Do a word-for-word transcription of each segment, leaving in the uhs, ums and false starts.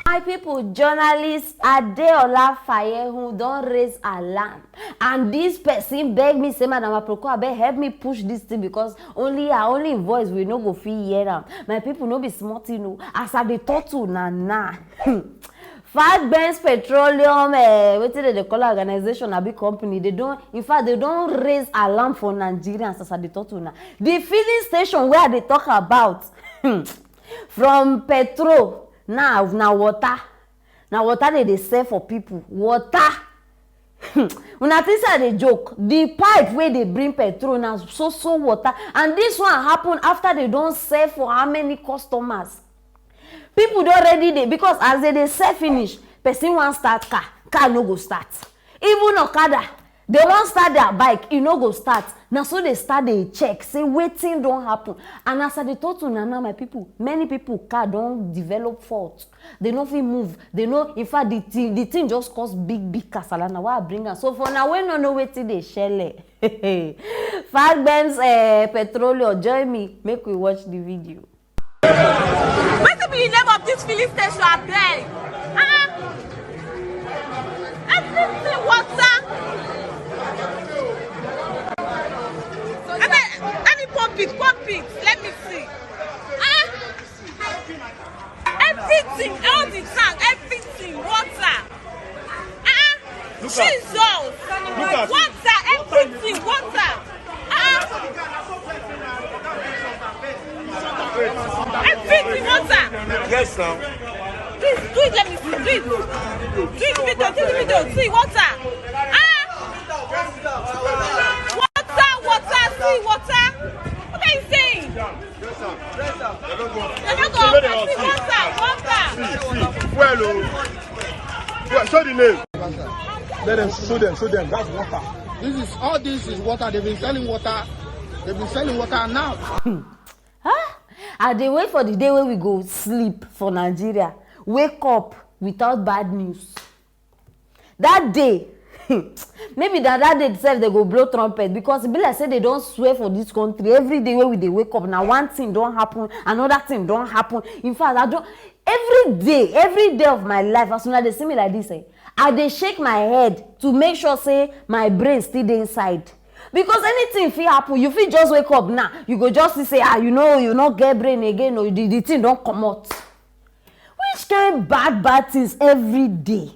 My people, journalist Adeola Fayehun don raise alarm, and this person beg me say, "Madam Aproko, abeg help me push this thing, because only her, only im voice, we no go fit hear am." My people, no be small thing o. As I dey talk to una now, Fagbenz Petroleum, eh, wetin dem dey call am, organization abi company, they don, in fact, they don raise alarm for Nigerians as I dey talk to una. The filling station wey I dey talk about, from petrol, now na water. Na water dem dey sell for people. Water. Una think say I dey joke? The pipe wey dey bring petrol na so so water, and this one happen after they don sell for how many customers? People don already dey, because as they dey sell finish, person wan start car, car no go start. Even okada, they wan start their bike, e no go start. Na so they start dey check say wetin don happen. And as I dey talk to una now, my people, many people car don develop fault. They no fit move. They no, in fact, the thing, the thing just cause big big kasala. Na why I bring am. So for una wey no know wetin dey shele, Fagbenz, eh, Petroleum, join me, make we watch the video. Wetin be the name of this filling station, abeg? Ah, everything water. Abeg, let me pump it, pump it. Let me see. Ah, everything, all the tank, everything water. Ah, Jesus! Look at water, everything water. Ah, everything water. Yes, now. Please do it, let me see. Do it. Do it, video, do it, video. See water. Ah, water, water, see water. What are you saying? They no go. They no go. See water, water. See, see, fuel o. Fuel, show the name. Let them show them, show them. That's water. This is, all this is water. They've been selling water. They've been selling water now. Huh? I dey wait for the day wey we go sleep for Nigeria, wake up without bad news. That day, maybe na that day sef they go blow trumpet, because e be like say they don swear for this country. Every day wey we dey wake up, na one thing don happen, another thing don happen. In fact, I don, every day, every day of my life, as una dey see me like this, eh, I dey shake my head to make sure say my brain still dey inside. Because anything fit happen. You fit just wake up now, you go just see say, ah, you know, you no get brain again, or the, the thing don comot. Which kind bad bad things every day?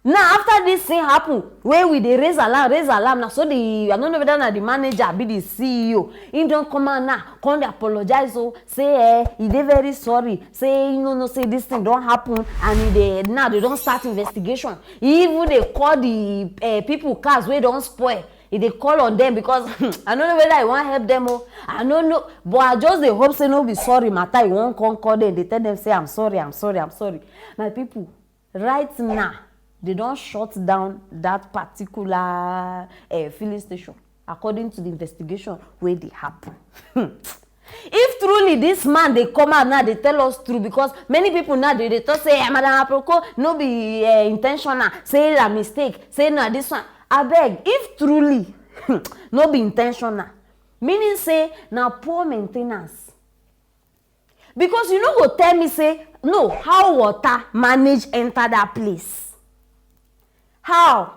Now, after this thing happen, wey we dey raise alarm, raise alarm, na so the, I no know whether na the manager abi the C E O, he don come out now, come dey apologize o, say, eh, he dey very sorry, say he no know say this thing don happen, and he dey, now they don start investigation. He even dey call the, eh, people cars wey don spoil. He dey call on them because I no know whether he wan help them o. I no know, but I just dey hope say no be sorry matter he wan come call them, dey tell them say, "I'm sorry, I'm sorry, I'm sorry." My people, right now, they don shut down that particular, eh, filling station, according to the investigation wey dey happen. If truly this man dey come out now dey tell us true, because many people now dey dey talk say, "Eh, Madam Aproko, no be, eh, intentional, say na mistake, say na this one." Abeg, if truly no be intentional, meaning say na poor maintenance. Because you no go tell me say, no, how water manage enter that place? How?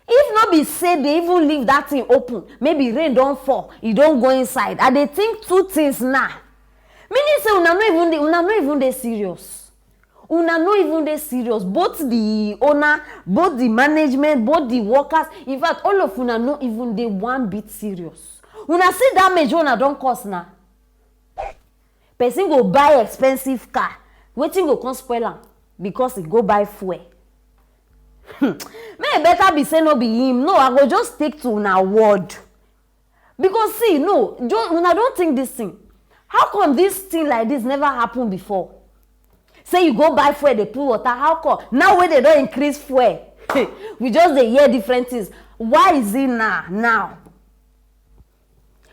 If no be say they even leave that thing open, maybe rain don fall, e don go inside. I dey think two things now. Meaning say una no even dey, una no even dey serious. Una no even dey serious. Both the owner, both the management, both the workers. In fact, all of una no even dey one bit serious. Una see damage wey una don cause now. Person go buy expensive car, wetin go come spoil am? Because he go buy fuel. Hmm. May e better be say no be him. No, I go just stick to una word. Because see, no, just, una don think this thing. How come this thing like this never happen before? Say you go buy fuel, dey put water. How come now wey they don increase fuel? We just dey hear different things. Why is it now? Now,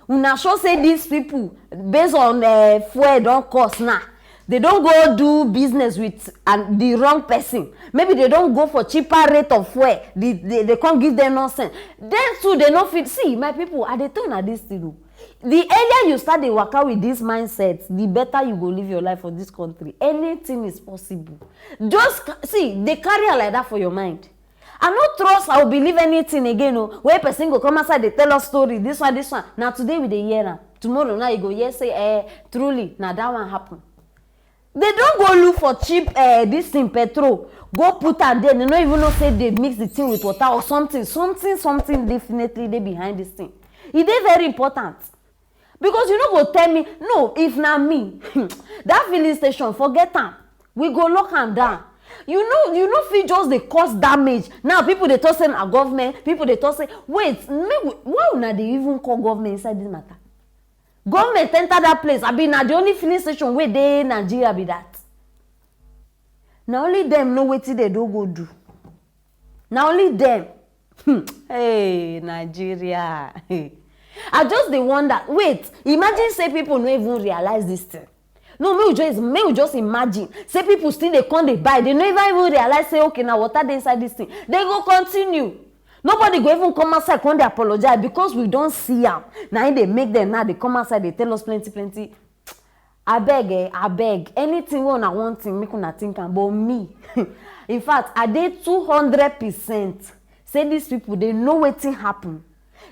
una sure say these people, based on, eh, fuel don cost now, they don go do business with, and the wrong person. Maybe they don go for cheaper rate of fuel. They, they, they come give them nonsense. Then too, they no fit. See, my people, I dey tell una this thing o. The earlier you start dey waka with this mindset, the better you go live your life for this country. Anything is possible. Just ca- see, dey carry am like that for your mind. I no trust, I will believe anything again o. Wey person go come outside dey tell us story, this one, this one. Na today we dey hear am. Tomorrow now you go hear say, eh, truly, na that one happen. They don go look for cheap, eh, this thing, petrol. Go put am there. They no even know say they mix the thing with water or something. Something, something definitely dey behind this thing. E dey very important. Because you no go tell me, no, if na me, that filling station, forget am. We go lock am down. You know, you no fit just dey cause damage. Now people dey talk say na government, people dey talk say, wait, make we, why una dey even call government inside this matter? Government enter that place, abi na the only filling station wey dey Nigeria be that? Na only them know wetin they do go do. Na only them. Hmm. Hey, Nigeria. I just dey wonder. Wait, imagine say people no even realize this thing. No, make we just, make we just imagine say people still dey come dey buy. They no even even realize say, okay, na water dey inside this thing. They go continue. Nobody go even come outside come dey apologize because we don see am. Na im dey make them now dey come outside dey tell us plenty plenty. Abeg, eh, abeg, anything wey una wan think, make una think am, but me, in fact, I dey two hundred percent say these people, they know wetin happen.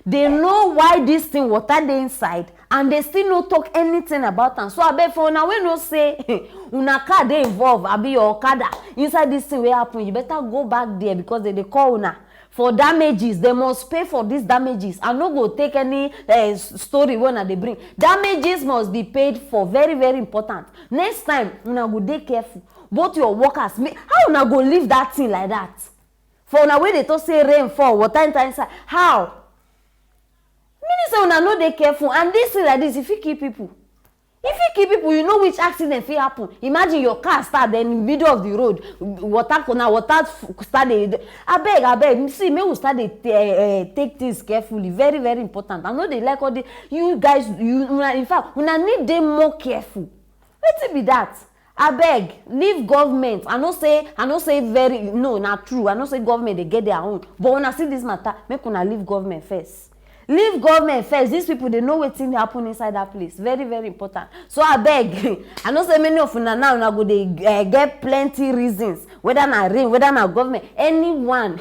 They know why this thing, water dey inside, and they still no talk anything about am. So abeg, for una wey know say una car dey involved, abi your okada, inside this thing wey happen, you better go back there because they dey call una for damages. They must pay for these damages. I no go take any, eh, s- story wey una dey bring. Damages must be paid for. Very, very important. Next time, una go dey careful. Both your workers, me, how una go leave that thing like that? For una wey dey talk say rain fall, water enter inside. How? Meaning say una no dey careful, and this thing like this, e fit kill people. E fit kill people. You know which accident fit happen. Imagine your car start, then in middle of the road, water, na water f- start dey. Abeg, abeg, see, make we start dey t- eh, eh, take things carefully. Very, very important. I no dey like all the, you guys. You una, in fact, una need dey more careful. Wetin be that? Abeg, leave government. I no say, I no say very, no, na true. I no say government dey get their own, but una see this matter, make una leave government first. Leave government first. These people, they know wetin dey happen inside that place. Very, very important. So abeg, I know say many of una now, una go dey, eh, get plenty reasons, whether na rain, whether na government, anyone,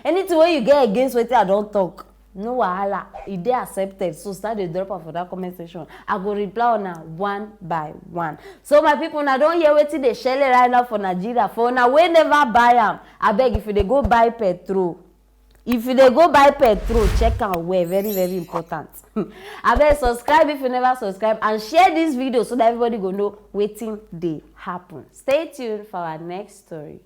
anything wey you get against wetin I don talk, no wahala, e dey accepted. So start dey drop am for that comment section. I go reply una one by one. So my people, una don hear wetin dey shele right now for Nigeria. For una wey never buy am, abeg, if you dey go buy petrol, if you dey go buy petrol, check am well. Very, very important. Abeg, subscribe if you never subscribe, and share this video so that everybody go know wetin dey happen. Stay tuned for our next story.